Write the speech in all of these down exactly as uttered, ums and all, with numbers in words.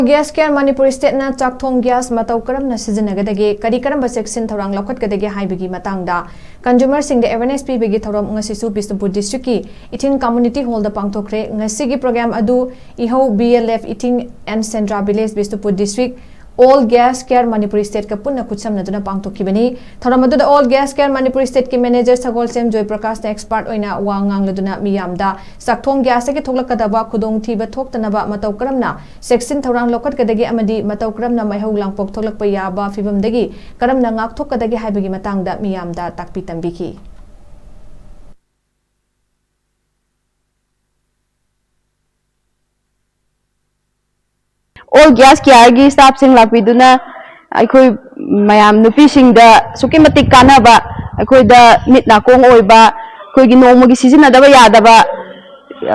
Gas Care Manipur State ꯅ ꯆꯥꯛꯊꯣꯡ gas ꯃꯇꯧ ꯀꯔꯝꯅ ꯁꯤꯖꯤꯟꯅꯒꯗꯒꯦ, ꯀꯔꯤ ꯀꯔꯝꯕ ꯆꯦꯛꯁꯤꯟ ꯊꯧꯔꯥꯡ ꯂꯧꯈꯠꯀꯗꯒꯦ ꯍꯥꯏꯕꯒꯤ ꯃꯇꯥꯡꯗ consumer ꯁꯤꯡꯗ awareness ꯄꯤꯕꯒꯤ ꯊꯧꯔꯝ ꯉꯁꯤꯁꯨ ꯕꯤꯁꯅꯨꯄꯨꯔ district ꯀꯤ ꯏꯊꯤꯡ community hall ꯗ ꯄꯥꯡꯊꯣꯛꯈ꯭ꯔꯦ꯫ ꯉꯁꯤꯒꯤ program ꯑꯗꯨ ꯏꯍꯧ B L F ꯏꯊꯤꯡ and Sendra village, Bishnupur district, All Gas Care Manipur State ꯀ ꯄꯨꯟꯅ ꯈꯨꯠꯁꯝꯅꯗꯨꯅ ꯄꯥꯡꯊꯣꯛꯈꯤꯕꯅꯤ꯫ ꯊꯧꯔꯝ ꯑꯗꯨꯗ All Gas Care Manipur State ꯀꯤ manager ꯁꯒꯣꯜꯁꯦꯝ ꯖꯣꯏ ꯄ꯭ꯔꯀꯥꯁꯅ expert ꯑꯣꯏꯅ ꯋꯥ ꯉꯥꯡꯂꯗꯨꯅ ꯃꯤꯌꯥꯝꯗ ꯆꯥꯛꯊꯣꯡ gas ꯇꯒꯤ ꯊꯣꯛꯂꯛꯀꯗꯕ ꯈꯨꯗꯣꯡꯊꯤꯕ ꯊꯣꯛꯇꯅꯕ ꯃꯇꯧ ꯀꯔꯝꯅ ꯆꯦꯛꯁꯤꯟ ꯊꯧꯔꯥꯡ ꯂꯧꯈꯠꯀꯗꯒꯦ ꯑꯃꯗꯤ ꯃꯇꯧ ꯀꯔꯝꯅ ꯃꯩꯍꯧ ꯂꯥꯡꯄꯣꯛ ꯊꯣꯛꯂꯛꯄ ꯌꯥꯕ ꯐꯤꯚꯝꯗꯒꯤ ꯀꯔꯝꯅ ꯉꯥꯛꯊꯣꯛꯀꯗꯒꯦ ꯍꯥꯏꯕꯒꯤ ꯃꯇꯥꯡꯗ ꯃꯤꯌꯥꯝꯗ ꯇꯥꯛꯄꯤ ꯇꯝꯕꯤꯈꯤ꯫ All Gas Care ꯒꯤ staff ꯁꯤꯡ ꯂꯥꯛꯄꯤꯗꯨꯅ ꯑꯩꯈꯣꯏ ꯃꯌꯥꯝ ꯅꯨꯄꯤꯁꯤꯡꯗ ꯑꯁꯨꯛꯀꯤ ꯃꯇꯤꯛ ꯀꯥꯟꯅꯕ, ꯑꯩꯈꯣꯏꯗ ꯃꯤꯠ ꯅꯥꯀꯣꯡ ꯑꯣꯏꯕ, ꯑꯩꯈꯣꯏꯒꯤ ꯅꯣꯡꯃꯒꯤ ꯁꯤꯖꯤꯟꯅꯗꯕ ꯌꯥꯗꯕ,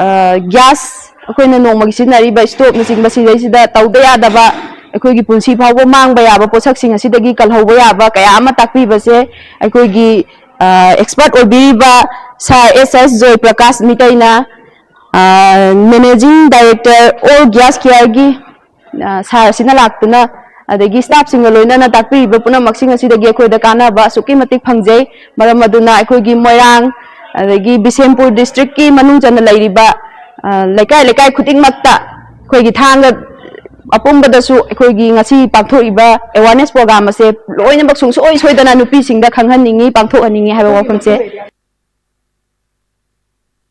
ꯑ, gas, ꯑꯩꯈꯣꯏꯅ ꯅꯣꯡꯃꯒꯤ ꯁꯤꯖꯤꯟꯅꯔꯤꯕ stove ꯅꯆꯤꯡꯕ ꯁꯤꯗꯩꯁꯤꯗ ꯇꯧꯗ ꯌꯥꯗꯕ, ꯑꯩꯈꯣꯏꯒꯤ ꯄꯨꯟꯁꯤ ꯐꯥꯎꯕ ꯃꯥꯡꯕ ꯌꯥꯕ ꯄꯣꯠꯁꯛꯁꯤꯡ ꯑꯁꯤꯗꯒꯤ ꯀꯜꯍꯧꯕ ꯌꯥꯕ ꯀꯌꯥ ꯑꯃ ꯇꯥꯛꯄꯤꯕꯁꯦ ꯑꯩꯈꯣꯏꯒꯤ, ꯑ, expert ꯑꯣꯏꯕꯤꯔꯤꯕ Sir S S ꯖꯣꯏ ꯄ꯭ꯔꯀꯥꯁ ꯃꯤꯇꯩꯅ, ꯑ, managing director All Gas Care ꯒꯤ, ꯑ, sir ꯑꯁꯤꯅ ꯂꯥꯛꯇꯨꯅ ꯑꯗꯒꯤ staff ꯁꯤꯡꯒ ꯂꯣꯏꯅꯅ ꯇꯥꯛꯄꯤꯔꯤꯕ ꯄꯨꯝꯅꯃꯛꯁꯤꯡ ꯑꯁꯤꯗꯒꯤ ꯑꯩꯈꯣꯏꯗ ꯀꯥꯟꯅꯕ ꯑꯁꯨꯛꯀꯤ ꯃꯇꯤꯛ ꯐꯪꯖꯩ꯫ ꯃꯔꯝ ꯑꯗꯨꯅ ꯑꯩꯈꯣꯏꯒꯤ ꯃꯣꯏꯔꯥꯡ ꯑꯗꯒꯤ ꯕꯤꯁꯦꯝꯄꯨꯔ district ꯀꯤ ꯃꯅꯨꯡ ꯆꯟꯅ ꯂꯩꯔꯤꯕ, ꯑ, ꯂꯩꯀꯥꯏ ꯂꯩꯀꯥꯏ ꯈꯨꯗꯤꯡꯃꯛꯇ ꯑꯩꯈꯣꯏꯒꯤ ꯊꯥꯡꯒ ꯑꯄꯨꯝꯕꯗꯁꯨ ꯑꯩꯈꯣꯏꯒꯤ ꯉꯁꯤ ꯄꯥꯡꯊꯣꯛꯏꯕ awareness program ꯑꯁꯦ ꯂꯣꯏꯅꯃꯛ ꯁꯨꯡꯁꯣꯏ ꯁꯣꯏꯗꯅ ꯅꯨꯄꯤꯁꯤꯡꯗ ꯈꯪꯍꯟꯅꯤꯡꯉꯤ, ꯄꯥꯡꯊꯣꯛꯍꯟꯅꯤꯡꯉꯤ ꯍꯥꯏꯕ ꯋꯥꯐꯝꯁꯦ